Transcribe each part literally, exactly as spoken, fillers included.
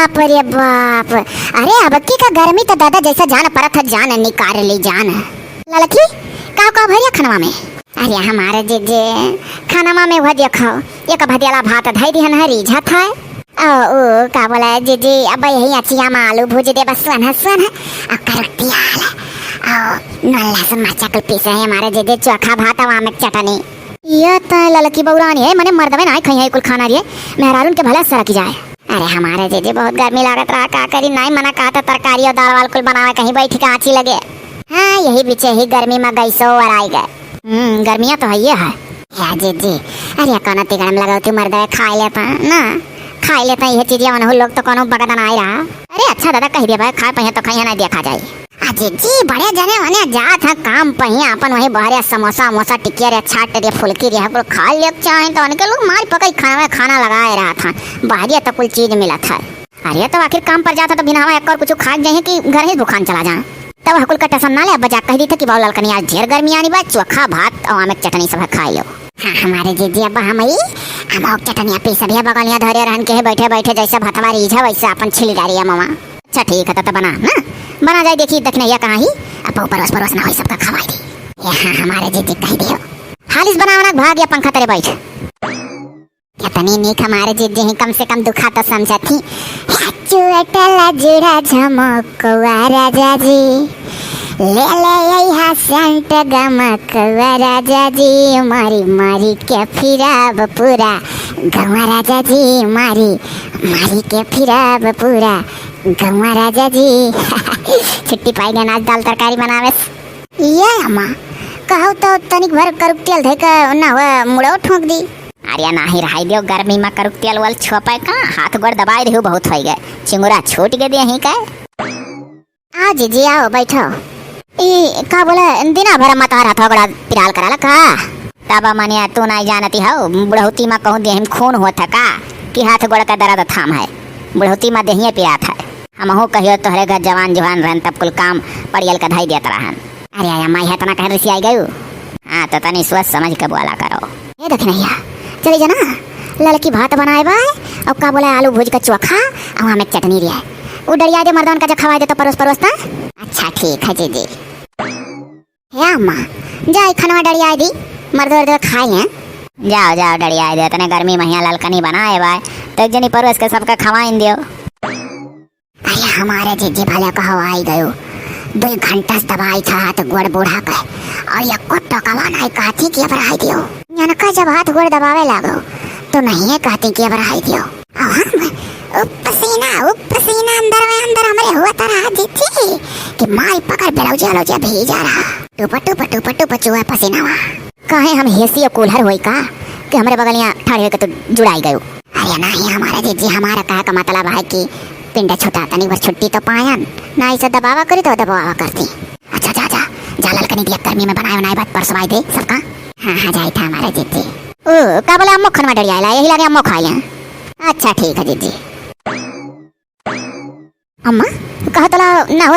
बाप रे बाप। अरे, अब की का गर्मी तो दादा जैसा जान परत है, जान निकाल ली जान। ललकी, का का भरिया खनवा में? अरे हमारे जीजी, खनवा में वह देखो, एक भदियाला भात धई दिहन है, रीझत है। ओ, ओ, का बोला है जीजी, अब यही अचिया में आलू भूज दे बस, वन है, वन है। आ करतियाल, आ नल्ला से मरचा कुल पीसे है हमारे जीजी, चोखा भात, आम के चटनी। ये तो ललकी बौरानी है, मने मर्दवे ना खाई है कुल खाना रे, मेहरारून के भला सरक जाए। अरे हमारे जीजी बहुत गर्मी लागत रहा, का करी, नाई मना कहा था तरकारी और दाल वाल कुल बनावे, कहीं बैठ के आँची लगे। हाँ, यही बीचे ही गर्मी में गैसो और आई गए। हम्म, गर्मियाँ तो है ये है। या जीजी, अरे कौनो तिगड़म लगाओ तू मर्दवे, खाई लेता ना, खाई लेता ये चीजें, वनहु लोग तो कौनो बगदन आई रहा। अरे अच्छा दादा कह दिया भाई, खाए पहिया तो खाइए ना, देखा जाए। आ जीजी, बड़े जने वने जात हैं काम पहिया, अपन वही बहरे समोसा वमोसा, टिकिया रे, छाट रे, फुलकी रे, कुल खा ले चाहे तो उनके लोग मार पकड़ खाना में खाना लगाए रहत हैं। बहरे तो कुल चीज मिलत है। अरे तो आखिर काम पर जात है तो बिना हवा एक और कुछ खा जाए कि घर ही भुखान चला जाए। तब हकुल का टेंशन ना ले, अब जा कह दी था कि बाबू ललकनी आज ढेर गर्मी आनी बा, चोखा भात और आम के चटनी सब खाई लो। हाँ, हमारे जीजी अब हम ही, हम और चटनिया पीस अभी बगलिया धरे रहन के है, बैठे बैठे जैसे भतवा रीझा वैसे अपन छिली डारी है मामा। अच्छा ठीक है, तो, तो बना ना, बना जाए, देखी दखिनैया कहाँ ही, अब परोस परोस ना होई, सबका खवाई दी। ये हाँ, हमारे जीजी कह दियो, हालिस बना बना भाग या पंखा तरे बैठ। कितनी नीक हमारे जीजी ही, कम से कम दुखा तो समझत ही। चुअटला जुड़ा झमकवा राजा जी, ले ले अइहा सेंट गमकवा राजा जी, मारी मारी के फिरब पूरा गौवा राजा जी, मारी मारी के फिरब पूरा गौवा राजा जी। छुट्टी पाई गए आज दाल तरकारी बनावे से। ये अम्मा, कहू तो तनिक भर करुक तेल धे के ना हुआ मुड़ो ठोंक दी। अरे नाही रहाई दियो, गर्मी में करुक तेल वल छोपे का, हाथ गोड़ दबाई देहु, बहुत होई गए, चिंगुरा छूट गए देही का। आओ जीजी, आओ, बैठो। ई, का बोले, दिना भर मतार हथवा गोड़ा पिराल कराला का? तब मनिया तू नाई जानती हो, बुढ़ौती में कहूँ देह में खून होत है का, कि हाथ गोड़ का दर्द थाम है। बुढ़ौती में देहिए पिरात है। हमहू कहियो तोहरे घर जवान जुहान रहन, तब कुल काम पड़ियल का धाई देत रहन। अरे आया माई, है तना कहन रिसी आई गयू। हाँ, तो तनी सोच समझ के बोला करो। ए दखिनैया, चली जा ना, ललकी भात बनाए बा, और का बोला, आलू भूज के चोखा, और हमें चटनी रिया। उ डरिया दे मर्दन का, जो खवाए दे तो परोस परोस ता। अच्छा, ठीक है जीजी। हे अम्मा, जा ई खनवा डरिया दी, मर्द वर्द खाए हैं। जाओ, जाओ, डरिया दे, तने गर्मी महिया ललकनी बनाए बा, तो एक जनी परोस के सबका खवाइन दियो। अरे हमारे जीजी भले कहो आई गयो, दो घंटा से दबाई था हाथ गोड़ बूढ़ा के, और ये कुट्टो कवा नहीं कहती कि अब रहाई दियो। इनका जब हाथ गोड़ दबावे लागो, तो नहीं कहती कि अब रहाई दियो। अब हम, उ पसीना, उ पसीना अंदर में अंदर हमरे हुआ था रहा जीजी, कि माई पकड़ ब्लाउज अलौज भीजा रहा। टुप टुप टुप टुप चुआ पसीनावा। काहे हम एसी और कूलर होई का, कि हमरे बगलिया ठाड़े होके तू जुड़ाई गयो? अरे नाही, हमारे जीजी, हमारा कहे का मतलब है कि पिंड छुटा, तनी भर छुट्टी तो पायन, ना इसे दबावा करी तो दबावा करती। अच्छा, जा, जा, जा, ललकनी दिया गर्मी में बनाए बनाए भात परसवाई दे सबका। हाँ, हाँ, जाई था हमारे जीजी। ओ, का बोले, अम्मो खनवा डरियाला, यही लगे अम्मो खाई हैं। अच्छा, ठीक है जीजी। अम्मा, कहो तला ना हो,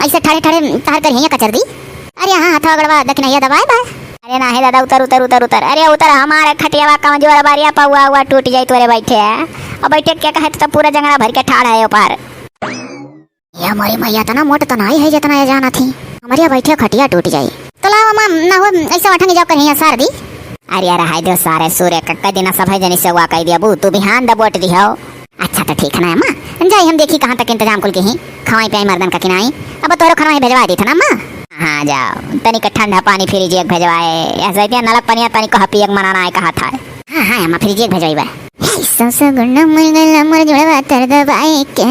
ऐसे ठाड़े ठाड़े तार कर हिया कचर दी। अरे हाँ, हथवा गड़वा दखिनैया दबाए बा। अरे नाही दादा, उतर, उतर, उतर, उतर। अरे उतर, हमारे खटियावा कमजोर बा रे, पौवा उवा टूट जाई तोरे बैठे। और बैठे के कहे तो पूरा जंगला भर के ठाड़ है ऊपर। ये मोरी मैया तना मोट तो नाही है जितना ये जाना थी। हमारे बैठे खटिया टूट जाई। तो लाओ अम्मा, ना हो, ऐसे उठा नहीं जाओ कहीं सार दी। अरे यार, हाय दो सारे सूर्य का कई दिन सब है जनी से हुआ कह दिया बू, तू बिहान द बोट दी हो। अच्छा तो ठीक है ना अम्मा, जाई हम देखी कहाँ तक इंतजाम कुल के ही, खवाई पियाई मर्दन का कि नाई। अब तोरो खाना ही भेजवा दी था ना अम्मा। हाँ जाओ, तनी का ठंडा पानी फ्रिज एक भेजवाए, ऐसे इतना नलक पनिया तनी कहा पिए के मना ना है कहा था। हाँ हाँ अम्मा, फ्रिज एक भेजवाई बा। हे, ससुर गुंडा मर गला, मर जोड़वा तर दबाई के।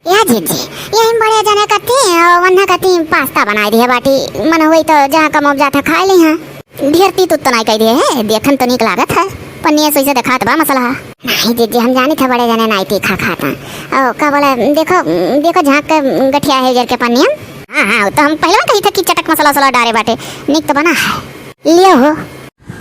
या जीजी, यही बड़े जने कती, वन्ना कती पास्ता बनाई दिए बाटी, मन होई तो जहाँ कम उपजा था खाए ली हाँ। ढेर तीत उत तो नाई कह दिए है, देखन तो नीक लागत है, पन्निया से इसे देखात बा मसला। नहीं जीजी, हम जानी था बड़े जने नाई तीखा खाता। ओ, का बोला, देखो, देखो झाँक के गठिया है उजर के पन्निया। हाँ, हाँ, तो हम पहले कही था कि चटक मसला उसला डारे बाटे, नीक तो बना है। लियो हो।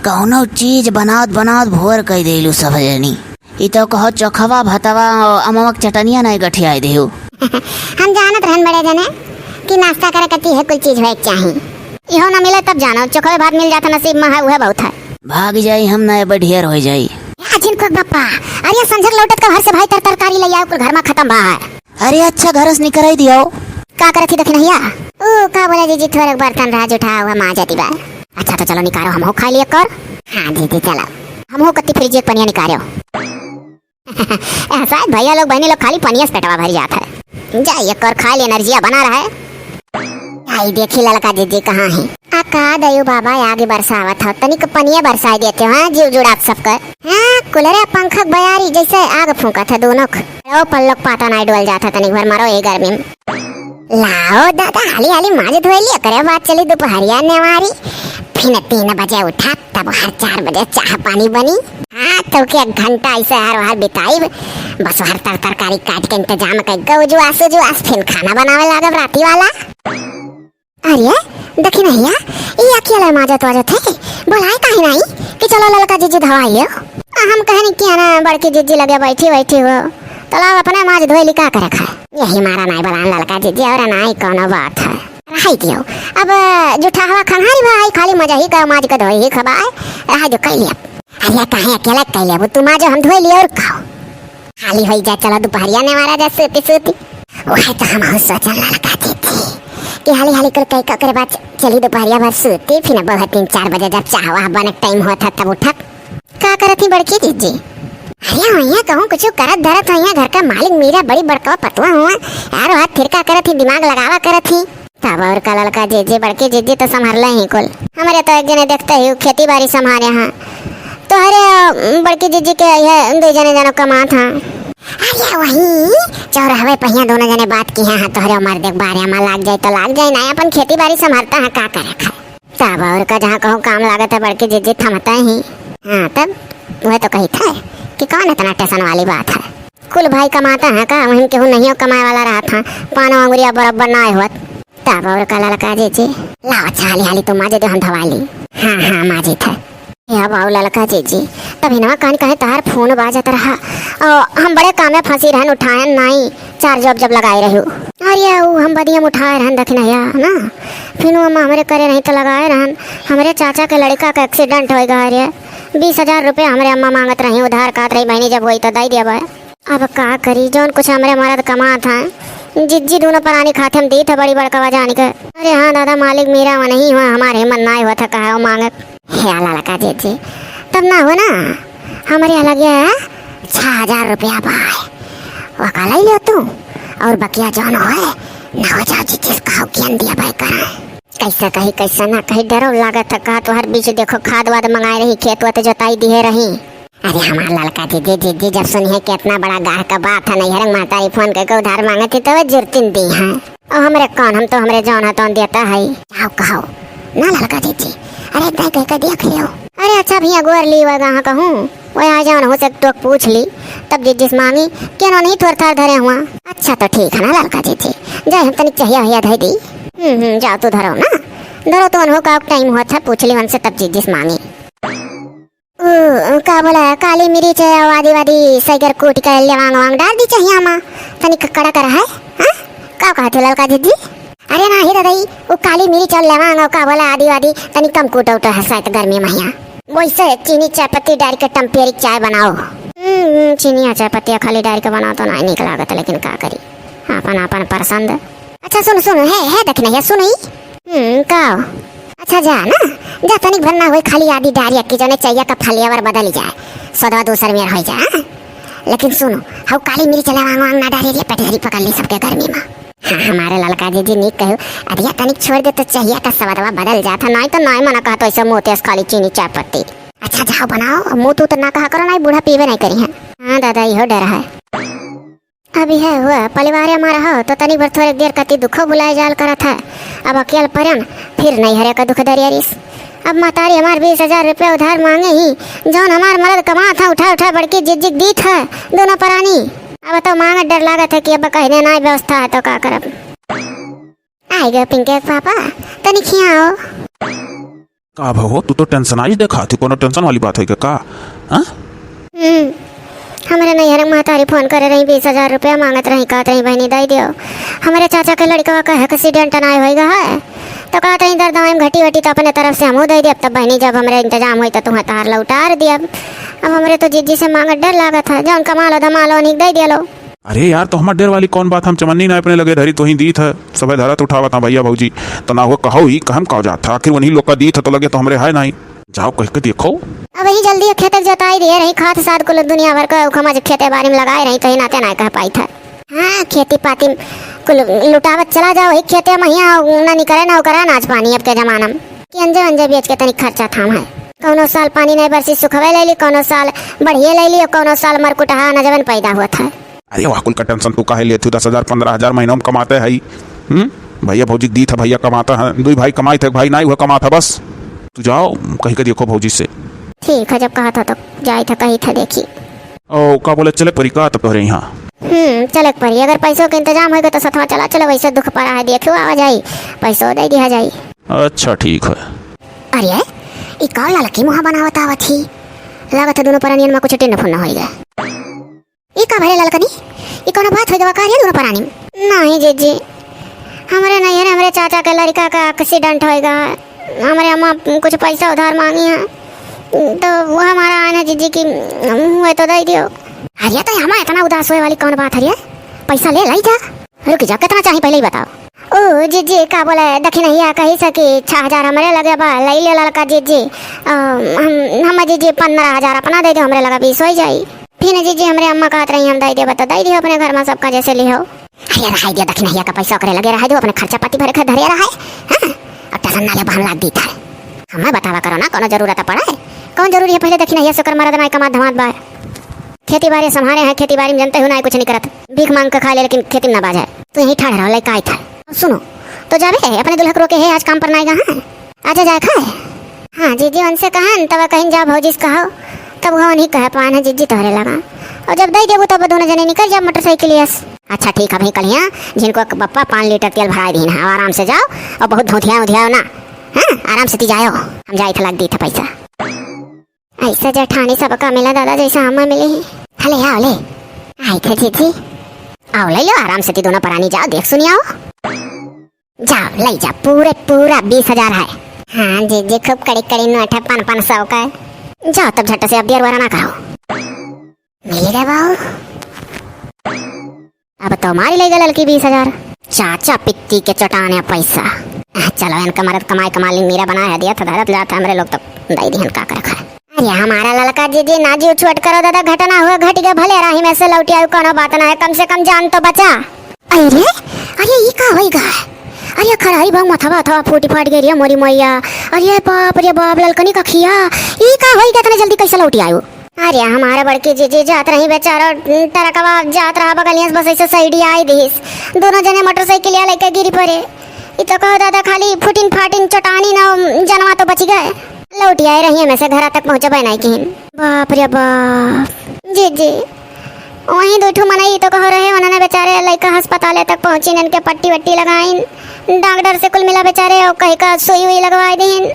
कौनो चीज बनावत बनावत भोर कई देलू सब जनी। ई तो कहो चोखवा भतवा अमवा के चटनिया नहीं गठियाई देहू। हम जानत रहन बड़े जने कि नाश्ता करे कती है कुल चीज होए के चाही। इहो ना मिले तब जानो, चोखवे भात मिल जाता नसीब में है, उहे बहुत है। भाग जाई हम ना, अब ढेर हो जाई। अजिन कक बप्पा, अरे संझक लौटत का घर से भाई तर तरकारी ले आयो, कुल घर मा खतम बा है। अरे अच्छा, घर से निकराई दियो। का करत ही दखिनहिया? ओ का बोला जीजी, थोड़क बर्तन रहा जुठा हुआ माजा दिबा। अच्छा तो चलो निकारो, हमहू खाइ लिया कर। हाँ जीजी चलो, हमहू कत्ती फ्रिज एक पनिया निकारो। शायद भैया लोग बहनी लोग खाली पनिया से पेटवा भर जात है। जा एक कर खाइ ले, एनर्जिया बना रहे। आई देखी ललका जीजी कहाँ है। आ का दयू बाबा, आगे बरसावत हो, तनिक पनिया बरसाइ देते हो, हाँ, जीव जुड़ात सबकर। हाँ, कुलरे पंखक बयारी जैसे आग फूंकत है दोनों क। रो पल्लोक पाता नाई डोल जात है, तनिक भर मरो ए गर्मी में। लाओ दादा, हाली हाली माज धोइ लिया करे, बात चली दुपहरिया नेवारी। फिन तीन बजे उठा, तब हर चार बजे चाह पानी बनी। हाँ, तो के एक घंटा ऐसे हर हर बिताइब। बस हर तर तरकारी काट के इंतजाम कर गौ जुआस जुआस, फिन खाना बनावे लागब राती वाला। अरे, दखिनहिया, ई अकेले माजत वाजत है, बोलाए काहे नाई कि चलो ललका जीजी धवाई लियो। आ हम कहनी कि ना बड़की जीजी लगे बैठी बैठी हो, तो लाओ अपने माज धोइ ली, का करे खाए। यही मारा नाई बोलान ललका जीजी, और नाई कोनो बात है। रहाई दियो, अब जुठाहवा खंहारी भाई खाली मजा ही का माज के धोइ ही खबाए, रहाई दियो, कह लिया। अरे काहे अकेला कह लिया, वो तू माजो हम धोइ लियो और खाओ। खाली होई जा, चलो दुपहरिया नेवारा जा सूती सूती। वह तो हम सोचन ललका जीजी कि हाली हाली कुल कई ओकरे बाद चली दुपहरिया भर सूती, फिर बहुत तीन चार बजे जब चाहवा बने टाइम होत है तब उठब। का करत ही बड़की जीजी? अरे वहिया कहूँ कुछ करत धरत हो, यहाँ घर का मालिक मीरा बड़ी बड़का पतवा हुआ यार, हाथ थिरका करत ही, दिमाग लगावा करत ही। तब और का ललका जीजी, बड़की जीजी तो संभाले ही कुल। हमरे तो एक जने देखते ही खेती बारी संभाले हैं। तोहरे, अ, बड़की जीजी के ये दो जने जनो कमात हैं। अरे वही चौराहे पहिया दोनों जने बात किहे हैं, तोहरे मर्दे के बारे में लाग जाए तो लाग जाए, ना अपन खेती बारी संभालता है, का करे खाए। तब और का, जहाँ कहूँ काम लागत है बड़की जीजी थमता ही। हाँ तब वह तो कही था कि कौन इतना टेंशन वाली बात है। कुल भाई कमाता है का? वहीं केहू नहीं कमाए वाला रहा था, पानो अंगुरिया बराबर ना होत। तब और का ललका जीजी, लाओ अच्छा हाली हाली तू माजे दे, हम धवा ली। हाँ हाँ माजे थे। हे अब आओ ललका जीजी, तब हिनवा कान कहे तहार फोन बाजत रहा और हम बड़े काम में फंसी रहन, उठायन नाई, चार्ज वार्ज लगाए रहू। अरे ऊ हम बदियम उठाए रहन दखिनहिया ना, फिर वो अम्मा हमरे करे नहीं तो लगाए रहन। हमरे चाचा के लड़का का एक्सीडेंट होए गए रे, बीस हजार रुपया हमरे अम्मा मांगत रही, उधार कहत रही, बहनी जब होई तो दे देबे। अब का करी, जौन कुछ हमरे मरद कमात हैं, जिज्जी दोनों परानी खाते हम दीत है बड़ी बड़का जान के। अरे हाँ दादा, मालिक मीरा वनही हुआ, हमारे हिम्मत नाई होत है कहा मांगे। हे ललका जीजी, तब ना हो ना, हमरे अलग ये छह हजार रुपया बाय, वका ले लो तू, और बकिया जौन होए, ना हो जाओ जिज्जी से कहो कियन दिया बाय करा। कैसे कही, कैसे ना कही, डरो लागत है कहा तोहर बीच देखो खाद वाद मंगाए रही, खेत वत जोताई दिहे रही। अरे हमार ललका जीजी, जीजी जब सुनिहे कि इतना बड़ा गाह का बात है, नैहरंग महतारी फोन करके उधार मांगत ही तो वे जुर्तिन दी हैं। और हमरे कौन, हम तो हमरे जौन है तौन देता है। जाओ कहो ना ललका जीजी, अरे दाई कह के देख लियो। अरे अच्छा भैया गोर ली वह गाह कहूँ, वह आ जौन हो से टोक पूछ ली, तब जीजी से मांगी, केनो नहीं थोर थार धरे हुआ। अच्छा तो ठीक है ना ललका जीजी, जाए हम तनिक चहिया वहिया धर दी। हम्म हम्म, जाओ तू धरो ना, धरो तो अनुभव का टाइम हुआ था, पूछ ली उनसे तब जीजी से मांगी। ऊ, ऊ, का बोला, काली मिर्च है, आदि वादी सैगर कूट के लेवांग वांग डाल दी चाहिए मा, तनी ककड़ा कर है, हाँ? का कहत हो ललका जीजी? अरे नाही दादाई, ऊ काली मिर्च और लेवांग और का बोला, आदि वादी तनी कम कूट उट है शायद गर्मी महिया। वैसे चीनी चाय पत्ती डाल के टेम्परेरी चाय बनाओ। हम्म, हम्म, चीनी और चाय पत्ती खाली डाल के बनाओ तो ना निक लागत, लेकिन का करी, आपन आपन पसंद। अच्छा सुन सुन, हे हे दखिनहिया सुनई। हम्म, का? अच्छा जा ना, जा तनिक भर ना होई, खाली आदि डारिया की जौने चैया का फलेवर बदल जाए, सदवा दूसर मेर हो जाए, हाँ? लेकिन सुनो, हऊ काली मिर्च लेवांग वांग ना डारे रे, पेट धरी पकड़ ली सबके गर्मी में। हाँ, हमारे ललका जीजी नीक कहू, अदिया तनिक छोड़ दे तो चहिया का सवदवा बदल जात है, नाई तो नाई मना कहत ऐसे मोतेस खाली चीनी चाय पत्ती। अच्छा जाओ बनाओ, मुँह तू तो ना कहा करो, नाई बूढ़ा पीबे नहीं करी है। हाँ दादा, इहो डर है। अब यह हुआ, परिवार हमारा हो, तो तनी भर थोड़े देर कती दुखो भुलाए जाल करत है। अब अकेल परन, फिर नैहरे का दुख दरिया रिस। अब महतारी हमार बीस हजार रुपया उधार मांगे ही, जौन हमार मरद कमात है, उठा उठा बड़की जिज्जिक दीत है, दोनों परानी। अब तो मांगे डर लागत है कि अब कहने ना व्यवस्था है, तो का करब। आए गए पिंके के पापा, तनी खियाओ। का भा हो, तू तो टेंशनाइज देखात ही, कोनो टेंशन वाली बात है क्या का? हाँ? हम्म, हमरे नैहर के महतारी फोन करे रही, बीस हजार रुपया मांगत रही, कहत रही, "बहनी, दे दियो, हमरे चाचा के लड़कवा का एक्सीडेंट नाई होई गा है।" तो कहत रही, "दर दवाई में घटी वटी तो अपने तरफ से हमहू दे दियब, तब बहनी, जब हमरे इंतजाम होई तो तुम्हें तार लौटार दियब।" अब हमरे तो जिज्जी से मांगत डर लागत है, जौन कमा लो धमा लो उन्हीं के दे दिया लो। अरे यार, तो हमार डर वाली कौन बात, हम चमन्नी ना अपने लगे धरी, तोही दीत है, सभे धरत उठावत हाँ भैया भौजी, तो ना हुआ कहो ही कहम का जात है, आखिर उन्हीं लोग का दीत है तो लगे तो हमरे है नहीं। जाओ कह के देखो। अब यही जल्दी खेते के जोताई दिए रही, खाद साद कुल दुनिया भर का उखमज खेते बारी में लगाए रही, तो ही नाते ना कह पाई था। हाँ, खेती पाती कुल लुटावत चला जाओ, एक खेते में हियाँ ना निकरे ना ओकरा अनाज पानी अब के जमाना में। कि अंजे अंजे बेच के तनिक खर्चा थाम है। कौनो साल पानी नहीं बरसी सुखवे ले ली, कौनो साल बढ़िए ले ली, कौनो साल मरकुटहा नजवन पैदा हुआ था। अरे वाह, कुल का टेंशन तू काहे लेत हूँ? दस हजार पन्द्रह हजार महीनों में कमाते है। हम्म, भैया भौजी दीत है, भैया कमाता है, दुई भाई कमाई थे, भाई नहीं हुआ कमाता बस। तू जाओ कहीं के देखो भौजी से। ठीक है, जब कहा था तो जाई था, कही था देखी। ओ का बोले, चले परी का तब तोहरे यहाँ? हम्म, चले के परी, अगर पैसों के इंतजाम होएगा तो सथवा चला चलो, वैसे दुख पड़ा है, देखो आवा जाई, पैसों दे दिया जाई। अच्छा ठीक है। अरे, ई का ललकी मुँह बनावत आवत ही? लागत है दोनों परानियन में कुछ टिन्न फुन्न होई गए। ई का भरे ललकनी? ई कौनो बात होई गवा का रे दोनों परानी? नहीं जीजी, हमरे नैहर हमरे चाचा के लड़का का एक्सीडेंट होई गवा। हमरे अम्मा कुछ पैसा उधार मांगी है, तो वो हमारा आना जीजी की हुए तो दे दियो। अरे, तो हमारा इतना उदास होए वाली कौन बात है रे? पैसा ले लाई जा। रुक जा, कितना चाही पहले ही बताओ। ओ जीजी, का बोले दखिनहिया कही सकी, छह हजार हमरे लगे बा, ले ले ललका जीजी। अ, हम, हम जीजी पन्द्रह हजार अपना दे दो, हमरे लगे बीस होई जाई। फिर जीजी हमरे अम्मा कहत रही हम दे देबा तो दे दियो अपने घर में सबका जैसे लिहो। अरे रहाई दिया, दखिनहिया का पैसा ओकरे लगे रहाई दो, अपने खर्चा पाती भरे खातिर धरे रहाई। हाँ? अब टेंशन ना ले, बहन लाग दी था। हमें बतावा करो ना, कौनो जरूरत पड़े? कौन जरूरी है पहले दखिनहिया से ओकर मरद ना कमात धमात बा। खेती बाड़ी संभाले हैं, खेती बाड़ी में जनते हो ना कुछ नहीं करत, भीख मांग के खा ले लेकिन खेती में ना बाझे। तू यहीं ठाड़ रहो, लइका आई था। अब सुनो, तो जाबे अपने दुल्हक रोके है, आज काम पर ना आएगा। हाँ, आजा जाए खाए। हाँ जीजी, उनसे कहन तब कहीं जा भौजी से कहो, तब वो नहीं कह पान है जीजी तोहरे लगा। और जब दे देबू तब दोनों जने निकल जाओ मोटरसाइकिल से। अच्छा ठीक है भाई, कल यहाँ जिनको बप्पा पाँच लीटर तेल भरा दीन है, आराम से जाओ और बहुत धोधिया उधियाओ ना। हाँ, आराम से ती जाओ, हम जाए थे लग दी था पैसा। ऐसा जेठानी सबका मिला दादा जैसा हमें मिली ही। हले आओ ले। आई थे जीजी। आओ ले लो आराम से ती दोनों परानी जाओ देख सुनी आओ। जाओ ले जा पूरे पूरा बीस हजार है। हाँ जीजी खूब कड़ी कड़ी नोट है पाँच पाँच सौ का। जाओ तब झट से अब देर वरा ना करो। मिल गए बाबू। अब तो मारी ले गए ललकी बीस हजार। चाचा पित्ती के चटाने पैसा। चलो इनका मरद कमाई कमा ली, मीरा बनाया दिया था धरत जात हमरे लोग तो दे दिहन का कर खाए। अरे हमारा ललका जीजी ना जीव छोट करो दादा, घटना हुआ घट गया, भले राही में से लौट आयो कोनो बात ना है, कम से कम जान तो बचा। अरे अरे ई का होई गा? अरे खड़ाई भाव मथवा थवा फूटी फाट गई रे मोरी मैया। अरे बाप रे बाप, ललकनी का खिया, ई का होई गा, इतने जल्दी कैसे लौट आयो? अरे हमारा बड़की जीजी जात रही बेचारा, ट्रकवा जात रहा बगलिया से, बस ऐसे साइड आई दिस, दोनों जने मोटरसाइकिल लेके गिरी पड़े। ई तो कहो दादा खाली फुटिन फाटिन चटानी ना जनवा तो बच गए। लौट आए रही में से घरा तक पहुँचबे नहीं किन। बाप रे बाप। जीजी वहीं दो ठो मनई तो कहो रहे, उन्होंने बेचारे लइका अस्पताल तक पहुँची, इनके पट्टी वट्टी लगाइन, डॉक्टर से कुल मिला बेचारे और कहीं का सुई उई लगवाई दीन।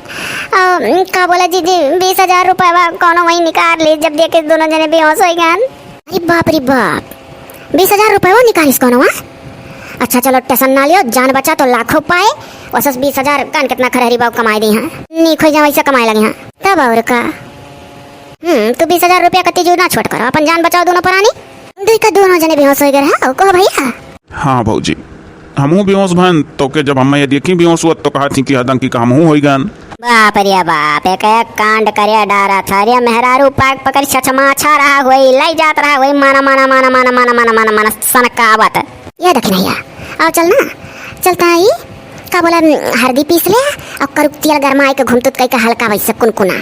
और का बोला जीजी, बीस हजार रुपया कोनो वहीं निकाल ली, जब देखे दोनों जने बेहोश हो गए। अरे बाप रे बाप, बीस हजार रुपया निकालिस कोनो, हाँ? अच्छा चलो टेंशन ना लियो, जान बचा तो लाखों पाए, वसस बीस हजार कान कितना खरहरी बाबू कमाए दी हैं, नीक हो जाओ ऐसा कमाए लगे हैं। तब और का। हम्म, तू बीस हजार रुपया का तीजू ना छोट करो, अपन जान बचाओ दोनों परानी। दुई का दोनों जने बेहोश हो गए रहा, कहो भैया। हाँ भौजी, हमहू बेहोश भन, तो के जब हमें ये देखी बेहोश हुआ तो कहा थी कि हदंकी का हमहू होई गन। बाप रे बाप, एक एक कांड करे डारा था रे, मेहरारू पाक पकड़ छछमाछा रहा होई, लई जात रहा होई, माना, माना, माना, माना, माना, माना, माना, माना, सनकावत। या दखिनहिया, आओ चल ना, चलता है ई, का बोला, हरदी पीस ले, और करुक तेल गरमाए के घुमतुत कई के हल्का वैसे कुनकुना,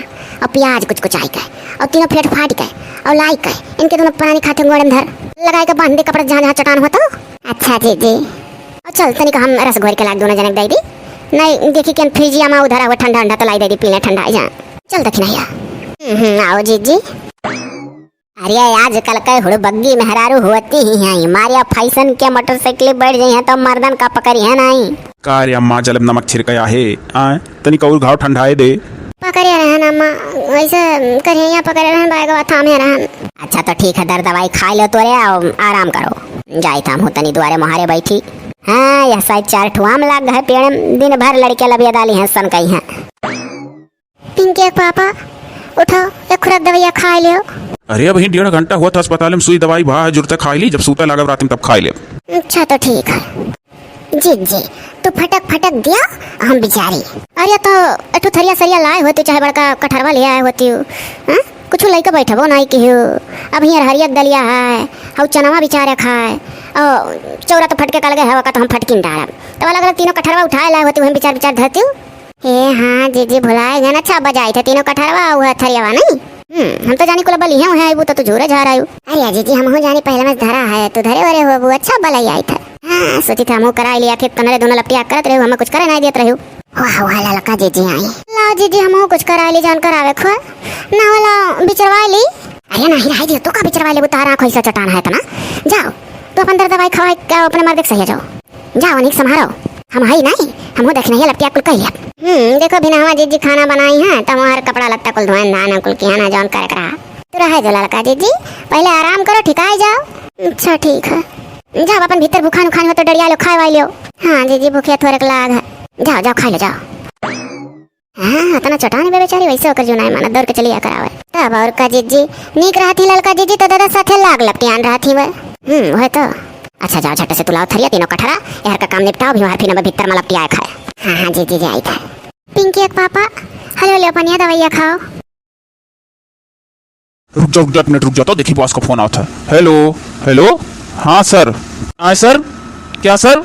और प्याज कुचकुचाई के, और तीनों फेट फाट के, और लाई के, इनके दोनों प्राणी खाते गोड़न धर, लगाए के बांध दे कपड़ा जहाँ जहाँ चटान हो तो। अच्छा जीजी, और चल तनिक हम रस घोर के लाग दोनों जने के दे दी, नहीं देखी कि फ्रिजिया में उधर हुआ ठंडा ठंडा तो लाई दे दी पीने ठंडा जा। चल दखिनहिया। हम्म, हम्म, आओ जीजी। अरे आजकल के हुड़बग्गी मेहरारू होती ही हैं, मारिया फैशन के मोटरसाइकिल बैठ जाई हैं तो मर्दन का पकड़ी है नहीं। का रे अम्मा, जलब नमक छिड़कया है, आय? तनिक और घाव ठंडाए दे। पकड़े रहन अम्मा, वैसे करिया पकड़े रहन, बैगवा थामे रहन। अच्छा तो ठीक है, दर दवाई खा लो तोरे, आओ आराम करो। जाई था हम तनी दुआरे मुहारे बैठी। हाँ, यह साइड चार ठो आम लाग है पेड़ में, दिन भर लड़के लबिया डाली हैं सन कही हैं। पिंकी के पापा, उठो, एक खुराक दवाइया खाइ लेव। अरे, अबहीं डेढ़ घंटा होत है अस्पताल में, सुई दवाई भा है जुरते खाइ ली, जब सूते लागब रात में तब खाइ लेब। अच्छा, तो ठीक है। जीजी, तू फटक फटक दिया, हम बिचारी। अरे, तो एक ठो थरिया सरिया लाए होती, चाहे बड़का कठरवा ले आए होती, हाँ? कुछ लइके बैठबो नाहीं किहू। अब हियाँ हरिया के दलिया है, हऊ चनवा बिचारे खाए, और चौरा तो फटके कल गए हवा का, तो हम फटकिन डारब। तब अलग अलग तीनों कठरवा उठाए लाए होती, वहीं बिचार बिचार धरती। हे हाँ जीजी, भुलाए गए ना, अच्छा बजाई थे तीनों कठरवा, वह थरियावा नहीं। हम्म, हम तो जानी कुल बलिहे हुए हैं, वो तो तू झूरे झार आयु। अरे जीजी, हम हूँ जानी पहले में धरा है, तू धरे वरे हो, वो अच्छा बलाई आई था। हाँ, सोची था हमहू कराई लिया, फिर तनरे दोनों लपटिया करत रहे, हमें कुछ करे नहीं देत रहे। वाह, वाह, ललका जीजी आई। लाओ जीजी, हमहू कुछ कराई ली, जान करावे खो। ना वाला बिचरवाई ली। अरे नहीं, रहाई दियो, तू का बिचरवाई लेबू, तारा आँख ऐसा चटान है इतना। जाओ, तू अपन दर्द दवाई खवाई के अपने मर्द के सही जाओ। जाओ, निक संभारो। हम हई नहीं, हमहू देखना है लपटिया कुल कही। हम्म, देखो बिना हवा जीजी खाना बनाई है, तो हमार कपड़ा लत्ता कुल धोएन धान कुल किया ना जौन करे के रहा। तू रहे दो ललका जीजी, पहले आराम करो, ठिकाई जाओ। अच्छा ठीक है, जाओ अपन भीतर भूखान उखान हो तो डरिया लो, खाए वाई लो। हाँ जीजी, भूखिया थोड़े लाग है। जाओ जाओ, खाई लो जाओ। हाँ, इतना चटान बे बेचारी, वैसे ओकर जुनाई माना दौड़ के चली आकर आवे। तब और का जीजी, नीक रहती ललका जीजी तो दादा साथे लाग लपटियान रहती वह। हम्म, वह तो। अच्छा जाओ, झट से तुलाओ थरिया तीनों कठरा, यार का काम निपटाओ, भी हमार फिर भीतर में लपटिया खाए। हाँ हाँ जीजी, जाई था। पिंकी एक पापा, हेलो, ले पनिया दवाइया खाओ। रुक जाओ, रुक जाओ, एक मिनट रुक जाओ, तो देखी बॉस का फोन आवत है। हेलो, हेलो, हाँ सर। आए सर, क्या सर?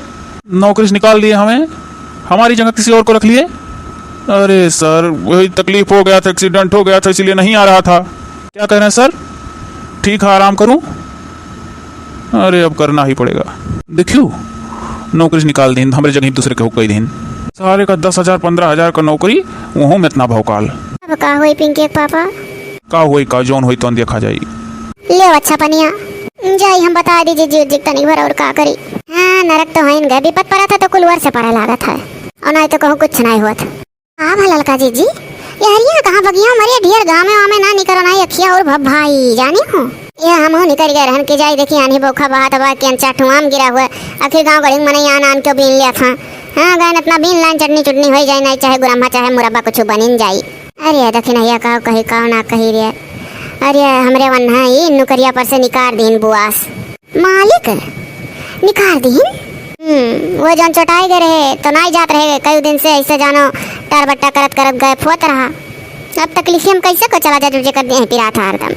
नौकरी से निकाल दिए हमें, हमारी जगह किसी और को रख लिए। अरे सर, वही तकलीफ हो गया था, एक्सीडेंट हो गया था, इसीलिए नहीं आ रहा था। क्या कह रहे हैं सर? ठीक है, आराम करूं? अरे, अब करना ही पड़ेगा। देखियो, नौकरी से निकाल दीन, हमरे जगह दूसरे के हो कई दीन। सारे का दस हजार, पन्द्रह हजार का नौकरी, वहू में इतना भौकाल। अब का होई पिंकी के पापा? का होई का, जौन होई तौन देखा जाई। ले अच्छा पनिया, जाई हम बता दी जीजी उजी तनी भर और का करी। हाँ, नरक तो होइन गए, विपत पड़ा था तो कुल वर से पड़ा लागत है, और नहीं तो कहूँ कुछ नहीं होत। का भा ललका जीजी, ये हरिया कहाँ बगिया मरे ढेर गाँव में वामे ना निकरो ना अखिया और भब भाई, जानी हो? ये हमहू निकल गए रहन के जाई, देखी आन्ही बौखा बहात बा कि अनचा ठुआम गिरा हुआ, आखिर गाँव गढ़ी में मनई आन आन के बीन लिया था। हाँ, गए इतना बीन लाइन चटनी चुटनी होई जाई, नहीं चाहे गुरम्हा चाहे मुरब्बा कुछ बनिन जाई। अरे देखी नहीं, ये काव कही काव ना कही रे। अरे हमरे वन्हा ई नुकरिया पर से निकार दीन बुआस। मालिक, निकाल दीन? हम्म, वो जौन चोटाई गए रहे, तो नाई जात रहे, कई दिन से ऐसे जानो टार बट्टा करत करत गए फोत रहा। अब तकलीफी हम कैसे को चला जा, जब जेकर देह पिरात है हरदम।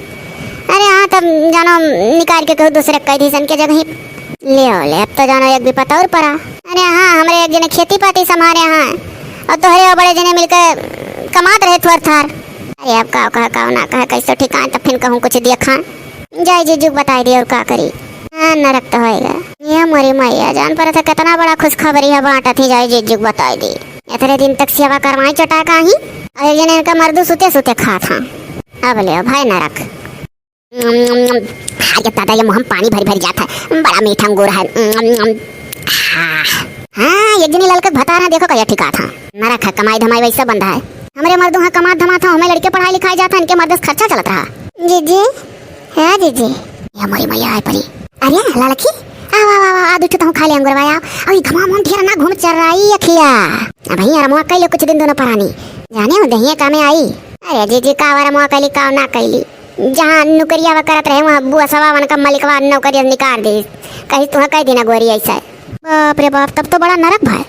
अरे हाँ, तब जानो निकाल के कहूँ दूसरे कह दी सन के जगह ही। ले हो ले, अब तो जानो एक विपत और पड़ा। अरे हाँ, हमरे एक जने खेती पाती संभारे हैं, और तोहरे और बड़े जने मिलके कमात रहे थोर थार। अरे अब का कहे, का ना कहे, कैसे ठिकान, तब फिर कहूँ कुछ देखा। जाई जीजुक बताई दी और का करी। हाँ, नरक तो होएगा। ये मोरी मैया, जान पर था कितना बड़ा खुशखबरी है, बांटत ही जाई जीजुक बताई दी। इतने दिन तक सेवा करवाई चटा का ही, और एक जने इनका मर्दू सुते सुते खात हाँ। अब ले भाई नरक। अरे दादा, ये मुँह में पानी भरी भरी जात है, बड़ा मीठा अंगूर है। हाँ, हाँ, एक जनी ललकत भतार है, देखो कहिया ठिकात है। नरक है, कमाई धमाई वैसे बंद है। हमरे मर्दू हाँ कमात धमात है, हमें लड़के पढ़ाई लिखाई जात है, इनके मर्द से खर्चा चलत रहा। जीजी, हाँ जीजी। ये मोरी मैया आए परी। अरे ललकी, आ वा वा वा, आ दुठो तहूँ खा ले अंगुरवा, आओ। अभी घमाम हम ढेर ना घूम चल रही अखिया। अब ही अरमुआ कैले कुछ दिन दोनों परानी, जाने हो दहिया कामे आई। अरे जीजी, का अरमुआ कैली, का ना कैली, जहाँ नुकरिया वा करत रहे, वहाँ बुआ सवा वन का मलिकवा नौकरिया निकाल दी। कही तुहाँ कह दी ना गोरी ऐसा। बाप रे बाप, तब तो बड़ा नरक भाई,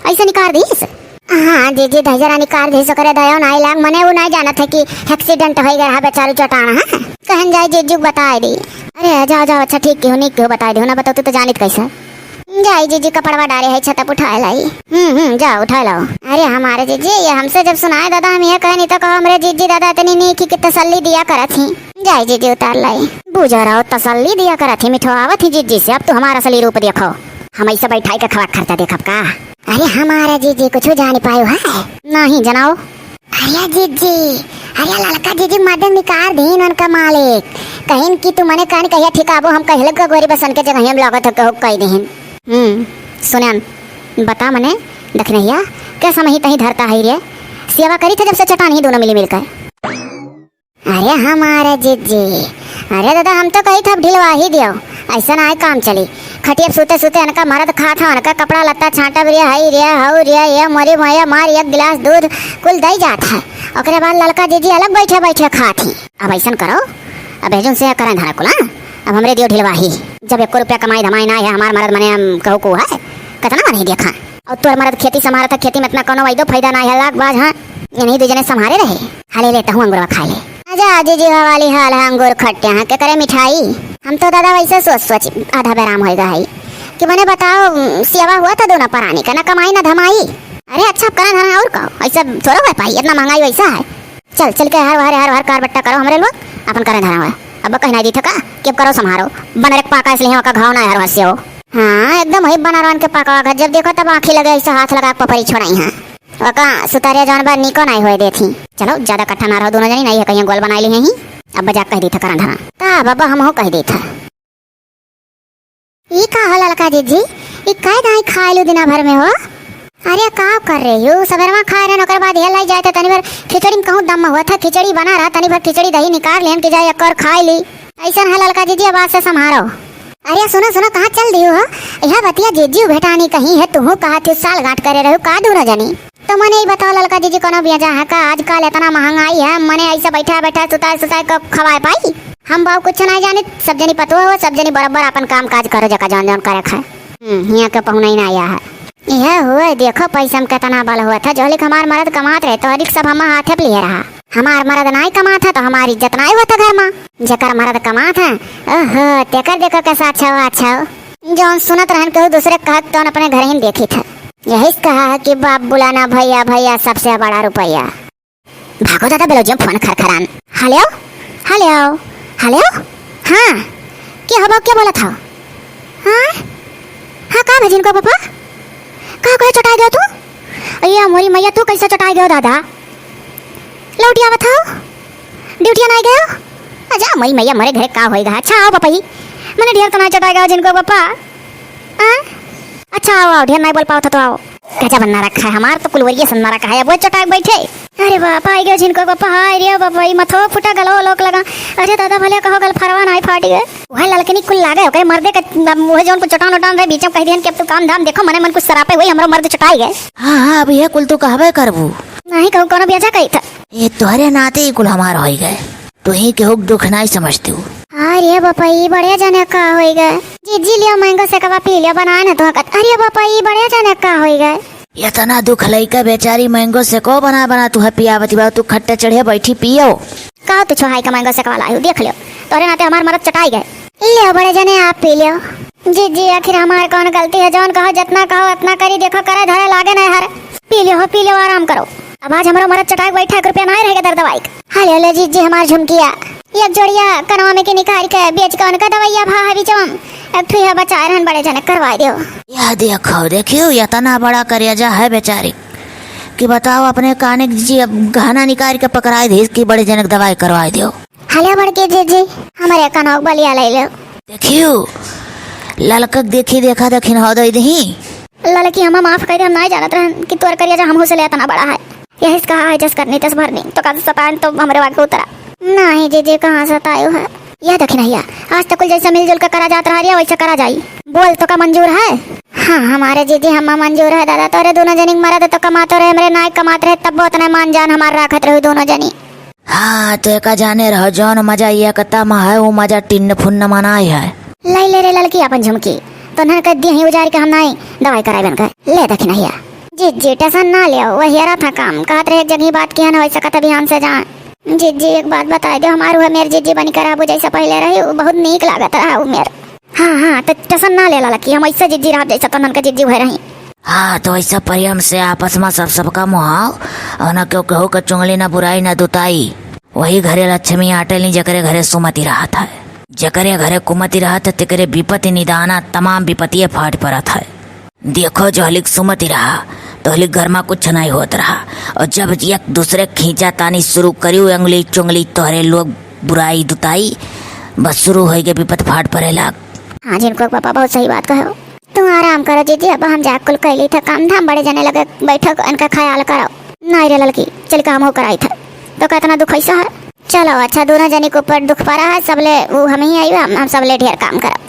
ऐसे निकाल दीस। हाँ जीजी, दहिजरा निकाल दीस, ओकरे दया नाई लाग, मने वो नाई जानत है कि एक्सीडेंट होई गया रहा बेचारू चटाना है। कहन जाए जीजू बताए दी। अरे जाओ जाओ, अच्छा ठीक की हो, नीक की हो, बताए दी हो, ना बताओ तू तो जानित कैसे। जाई जीजी, कपड़वा डारे है छतप उठाए लाई। हम्म हम्म, जाओ उठाए लाओ। अरे हमारे जीजी, ये हमसे जब सुनाए दादा, हम ये कहे नहीं तो कहो हमरे जीजी दादा इतनी नीक ही कि तसल्ली दिया करत ही। जाई जीजी उतार लाई। बुझा रहो तसल्ली दिया करत ही, मिठो आवत ही जीजी से, अब तू हमारा असली रूप देखो। हम ऐसे बैठाई के खवा खर्चा देखब का? अरे हमारा जीजी कुछ जान पायो है? नहीं जनाओ। अरे जीजी, अरे ललका जीजी मदन निकार दीन उनका मालिक। कहिन कि तू मने कान कहिया ठिकाबो, हम कहले का गोरी बसन के जगह हम लागत हो कहू कह दीन। हम्म, सुनन, बता मने, दखनहिया, कैसा मही तही धरता है रे? सेवा करी थे जब से चटान ही दोनों मिली मिलकर। अरे हमारे जीजी, अरे दादा, हम तो कही था अब ढिलवा ही दियो, ऐसा ना है काम चली। खटिया पे सूते सूते इनका मरद खा था, इनका कपड़ा लत्ता छांटब रे, हई रे, हऊ रे, ये मोरी मोया मार, एक गिलास दूध कुल दई जात है। ओकरे बाद ललका जीजी अलग बैठे बैठे खात ही। अब अइसन करो, अब एजुन से करें धरा कुल, हाँ? अब हमरे दियो ढिलवाही। जब एको रुपया कमाई धमाई नाहीं है, हमार मरद मने हम कहू को है, कतना मने देखा। अउर तोर मरद खेती संभारत है, खेती में इतना कौनो वायदो फायदा नाहीं है, लाग बाज, हाँ? इन्हीं दू जने संभारे रहे। हाँ, ले ले, तहूँ अंगूरवा खाए ले। आजा जीजी, हवाली हाल है, अंगूर खट्टे हैं, के करे मिठाई? हम तो दादा वैसे सोच सोच आधा बेराम होइगा है कि मने बताओ, सेवा हुआ था दोनों परानी का, ना कमाई ना धमाई। अरे अच्छा, अब करा धरा और का, ऐसा थोड़ा हो पाई, इतना महंगाई वैसा है। चल, चल के हर हर हर हर कार बट्टा करो हमरे लोग, अपन करें धरा हुआ। अब कहीं नहीं दी थका कि अब करो संभारो, बनर एक पाका इसलिए का घाव ना हर हंसे हो। हाँ, एकदम वही बनारवन के पाका का, जब देखो तब आँखी लगे ऐसा हाथ लगा के पपरी छोड़ाई हैं। ओका सुतारिया जौन बा निको नाई होए देत ही। चलो, ज्यादा कट्ठा ना रहो दोनों जनी, नाई है कहीं गोल बनाई ली ही। अब बजा कह दी था करन धरा। ता बाबा हम हो कह दी था। ई का हो ललका जीजी? ई काय दाई खाए लू दिना भर में हो? अरे का कर रही हो? सबेरवा खाए रहन, ओकर बाद हेल लाई जाए त तनी भर खिचड़ी में कहूँ दम हुआ था, खिचड़ी बना रहा, तनी भर खिचड़ी दही निकाल लेन के जाए एक और खाए ली। ऐसन है ललका जीजी, अब आज से संभारो। अरे सुनो, सुनो, कहाँ चल दियो हो? यह बतिया जीजी भेटानी कहीं है, तुहू कहा थी साल गांठ करे रहो का दूनो जनी? तो मने ई बताओ ललका जीजी, कोनो बेजा है का? आजकल इतना महंगाई है, मने ऐसे बैठा बैठा सुताए सुताए को खवाए पाई? हम बाबू कुछ नहीं जानित, सब जनी पतोह हो, सब जनी बराबर अपन काम काज करो, जका जौन जौन करे खाए। हम्म, हियाँ के पहुना ही ना आया है। यह हुए, देखो पैसा में कितना बल हुआ था, जोहलिक हमार मरद कमात रहे, तोहरिक सब हम हाथे पे लिए रहा। हमार मरद नाई कमात है, तो हमार इज्जत नाई होता घर में। जेकर मरद कमात है, ओहो, तेकर देखो कैसा अच्छा हो, अच्छा हो। जौन सुनत रहन केहू दूसरे कहत, तौन अपने घर ही देखी था। यही से कहा है कि बाप बुलाना भैया, भैया सबसे बड़ा रुपया। भागो दादा, ब्लाउज में फोन खरखरान। हेलो, हेलो, हेलो। हाँ, के हो बाबू, के बोलत हो? हाँ, हाँ, का भजिन को पापा? का कहे चटाई गयो तू? अये मोरी मैया, तू कैसे चटाई गयो दादा? लौटी आवत हो? ड्यूटिया नाई गयो? अच्छा मोरी मैया, मोरे घरे का होई गा? अच्छा आओ पापा ही, मने ढेर तो नाई चटाई गयो जिनको पापा। हाँ? अच्छा आओ, आओ, ढेर नाई बोल पाओ था तो आओ। गजब अन्ना रखा है हमार तो, कुलवरिया सन्ना रखा है, अब वो चटाक बैठे। अरे बापा, आई गयो जिनको पापा, हाय रे बापा, ई मथो फुटा, गलो लोक लगा। अरे दादा, भले कहो गल फरवा नाई फाटी गए। वह ललकनी कुल लागे, ओकरे मर्दे के, अब वह जौन कुछ चटान उटान रहे, बीच में कह दिहन कि अब तू काम धाम देखो, मने मन कुछ सरापे हुई, हमरो मर्द चटाई गए। हाँ, हाँ, अब यह कुल तू कहबे करबू। नहीं कहू, कोनो बेजा कही था। ये तोहरे नाते ही कुल हमार होई गए। तुही केहू के दुख नाई समझतू। अरे बापा, ई बड़े जने का होई गए? जीजी लियो mango शेकवा पी लियो, बनाए ना तुहा कत। अरे बापा, ई बड़े जने का होई गए? इतना दुख लइका बेचारी mango शेको बना बना तुहे पियावती बा, तू खट्टे चढ़े बैठी पियो। का तू छोहाई का mango शेकवा लायू, देख लियो, तोरे नाते हमार मरद चटाई गए। लियो बड़े जने, आप पी लियो। जीजी, आखिर हमार कौन गलती है? जौन कहो, जितना कहो, उतना करी। देखो, करे धरे लागे नहीं हर। पी लियो हो, पी लियो, आराम करो। अब आज हमरो मरद चटाई के बैठा, एक रुपया नाई रहेगा दर दवाई के। हाले, हाले, जीजी, हमार झुमकिया। एक जोड़िया कनवा में के निकाल के बेच के उनका दवाइया भा है बिचवा में। एक ठुइया बचाए रहन बड़े जने, करवाई दियो। यह देखो, देखियो, इतना बड़ा करेजा है बेचारी कि बताओ, अपने काने के जीजी अब गहना निकाल के पकड़ाई दीस कि बड़े जने के दवाई करवाई दियो। हेलो बड़की जीजी, हमरे कनवा के बलिया ले लो। देखियो, ललकक देखी, देखा देखिन हो दई दही। ललकी, हमा माफ कर दे, हम नाई जानत रहन कि तोर करेजा हमहू से ले इतना बड़ा है। यही से कहा है, जस करनी तस भरनी, तो का सताएन तो हमरे वाके उतरा। नहीं जीजी, कहाँ सतायो है? यह देखी नहीं है, आज तक कुल जैसे मिलजुल के करा जात रहा रिया, वैसे करा जाई। बोल, तो का मंजूर है? हाँ, हमारे जीजी हमा मंजूर है दादा, तोरे दोनों जनी के मरद तो कमात रहे, हमरे नाई कमात रहे, तब बहुत नहीं मान जान हमार राखत रही दोनों जनी। हाँ, तो एका जाने रहो, जौन मजा ये कता में है, वो मजा टिन्न फुन्न मनाई है। ले ले रे ललकी अपन झुमकी, तो नन कर दी ही उजाड़ के हम नाई दवाई कराए बन के। ले देखी नहीं है। जीजी, टेंशन ना लियो, वही रहा था काम। कहत रहे एक जगह बात किया ना, वैसे कहते बिहान से जाए। जीजी, एक बात बताई दो, हमार हुआ मेर जीजी बनी कराबू, जैसे पहले रही, वो बहुत नीक लागत रहा वो मेर। हाँ, हाँ, तो टेंशन ना ले ललकी, हम ऐसे जीजी रहब जैसे तनन के जीजी हुए रही। हाँ, तो ऐसा प्रेम से आपस में सब सबका मुहाव, और ना केहू केहू के चुंगली ना बुराई ना दुताई। वही घरे लक्ष्मी आटेली, जकरे घरे सुमति रहत है, जकरे घरे कुमति रहत है, तेकरे विपत्ति निदाना तमाम विपत्तिये फाट पड़त है। देखो, जोहलिक सुमति रहा, तोहलिक घर में कुछ नहीं होत रहा, और जब एक दूसरे खींचा तानी शुरू करी, अंगली चुंगली तोहरे लोग बुराई दुताई, बस शुरू होई के विपत फाट पड़े लाग। हाँ, जिनको पापा बहुत सही बात कहो। तू आराम करो जीजी, अब हम जा कुल कैली थे काम धाम, बड़े जने लगे बैठो, इनका ख्याल करो। नहीं रे ललकी, चल के हमहू कराई थे, तो का इतना दुख ऐसा है? चलो अच्छा, दोनों जने के ऊपर दुख पड़ा है, सबले वो हम ही आई, हम, हम सबले ढेर काम करब।